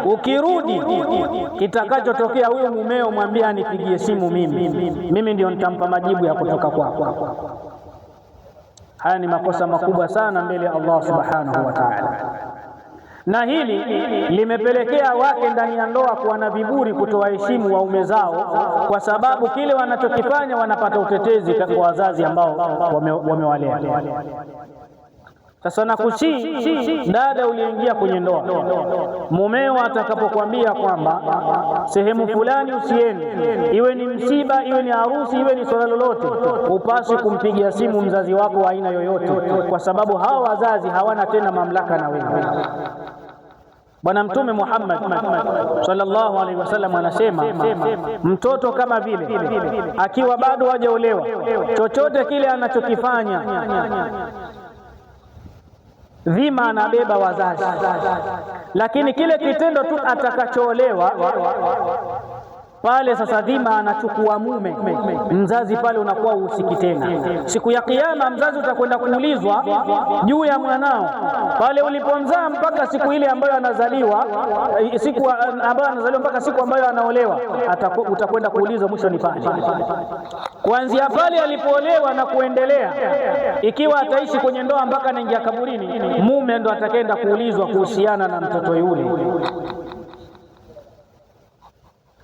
Ukirudi kitakachotokea, huyo mumeo mwambie anipigie simu mimi, mimi ndio nitampa majibu ya kutoka kwako. Haya ni makosa makubwa sana mbele ya Allah subhanahu wa ta'ala, na hili limepelekea wake ndani ya ndoa kuwa na viburi, kutowaheshimu waume zao, kwa sababu kile wanachokifanya wanapata utetezi kwa wazazi ambao wamewalea. Sasa nakusii dada uliingia kwenye ndoa, mumeo atakapokuambia kwamba sehemu fulani usiende, iwe ni msiba, iwe ni harusi, iwe ni swala lolote, upasi kumpigia simu mzazi wako wa aina yoyote, kwa sababu hawa wazazi hawana tena mamlaka na wewe. Bwana Mtume Muhammad sallallahu alaihi wasallam anasema, mtoto kama vile akiwa bado hajaolewa, chochote kile anachokifanya dhima anabeba wazazi, lakini kile kitendo tu atakachoolewa pale sasa dhima anachukua mume. Mzazi pale unakuwa uhusiki tena. Siku ya Kiyama mzazi utakwenda kuulizwa juu ya mwanao pale ulipomzaa mpaka siku ile ambayo anazaliwa, siku ambayo anazaliwa mpaka siku ambayo anaolewa, utakwenda kuulizwa mwisho ni pale, kuanzia pale alipoolewa na kuendelea. Ikiwa ataishi kwenye ndoa mpaka anaingia kaburini, mume ndo atakaenda kuulizwa kuhusiana na mtoto yule.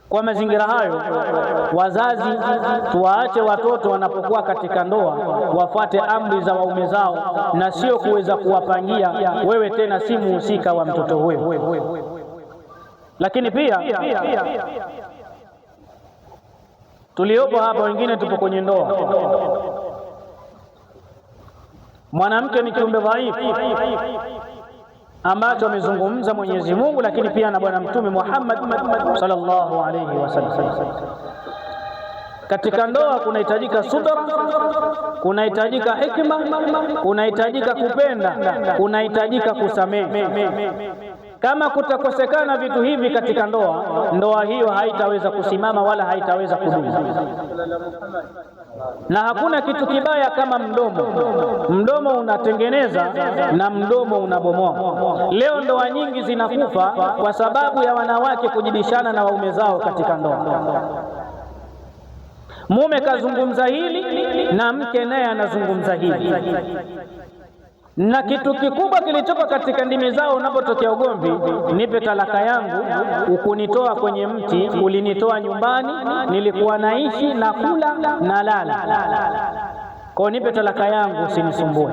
Kwa mazingira hayo, wazazi tuwaache watoto wanapokuwa katika ndoa wafuate amri za waume zao, na sio kuweza kuwapangia wewe tena si muhusika wa mtoto huyo. Lakini pia tuliopo hapa, wengine tupo kwenye ndoa. Mwanamke ni kiumbe dhaifu ambacho amezungumza Mwenyezi Mungu, lakini pia na Bwana Mtume Muhammad sallallahu alayhi wasallam. Katika ndoa kunahitajika subra, kunahitajika hikma, kunahitajika kupenda, kunahitajika kusamehe. Kama kutakosekana vitu hivi katika ndoa, ndoa hiyo haitaweza kusimama wala haitaweza kudumu. Na hakuna kitu kibaya kama mdomo. Mdomo unatengeneza na mdomo unabomoa. Leo ndoa nyingi zinakufa kwa sababu ya wanawake kujibishana na waume zao katika ndoa. Mume kazungumza hili na mke naye anazungumza hili, na kitu kikubwa kilichoko katika ndimi zao unapotokea ugomvi, nipe talaka yangu, ukunitoa kwenye mti, ulinitoa nyumbani, nilikuwa naishi na kula na lala, kwa nipe talaka yangu, usinisumbue.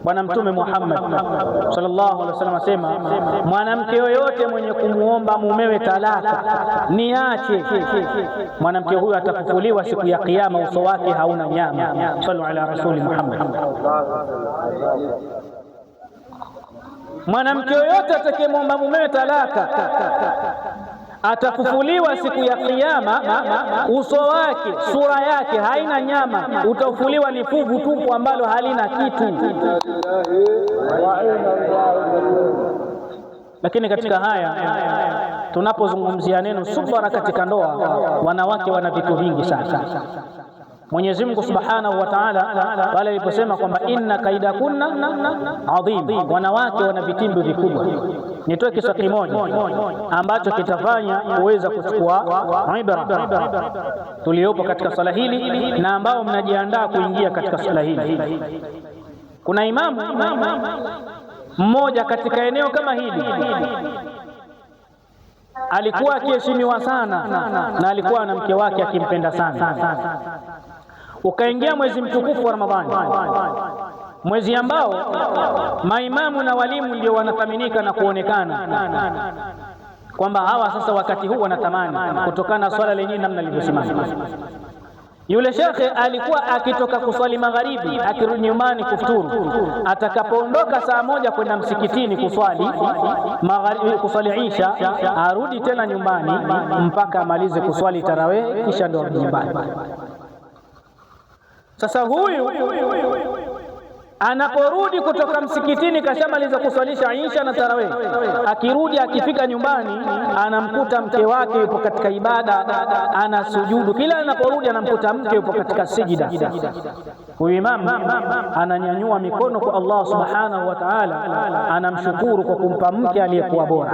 Bwana Mtume Muhammad sallallahu alaihi wasallam asema, mwanamke yoyote mwenye kumuomba mumewe talaka niache, mwanamke huyo atafufuliwa siku ya Kiyama uso wake hauna nyama. Sallu ala rasuli Muhammad. Mwanamke yoyote atakayemwomba mumewe talaka atafufuliwa siku ya Kiyama, uso wake, sura yake haina nyama, utafufuliwa ni fuvu tupu ambalo halina kitu. Lakini katika haya tunapozungumzia neno subra katika ndoa, wanawake wana vitu vingi sana. Mwenyezi Mungu Subhanahu wa Ta'ala pale aliposema kwamba inna kaidakunna adhim, wanawake wana vitimbi vikubwa. Nitoe kisa kimoja ambacho kitafanya kuweza kuchukua ibra tuliopo katika swala hili na ambao mnajiandaa kuingia katika swala hili. Kuna imamu mmoja katika eneo kama hili alikuwa akiheshimiwa sana na alikuwa na mke wake akimpenda sana. Ukaingia mwezi mtukufu wa Ramadhani, mwezi ambao maimamu na walimu ndio wanathaminika na kuonekana kwamba hawa sasa wakati huu wanatamani kutokana na swala lenyewe namna lilivyosimama. Yule shekhe alikuwa akitoka kuswali magharibi, akirudi nyumbani kufuturu, atakapoondoka saa moja kwenda msikitini kuswali magharibi, kuswali isha, arudi tena nyumbani mpaka amalize kuswali tarawih, kisha ndio arudi nyumbani. Sasa huyu anaporudi kutoka msikitini kashamaliza kuswalisha isha na tarawih, akirudi akifika nyumbani anamkuta mke wake yupo katika ibada, anasujudu. Kila anaporudi anamkuta mke yupo katika sijida. Huyu imamu ananyanyua mikono kwa Allah subhanahu wa ta'ala, anamshukuru kwa kumpa mke aliyekuwa bora.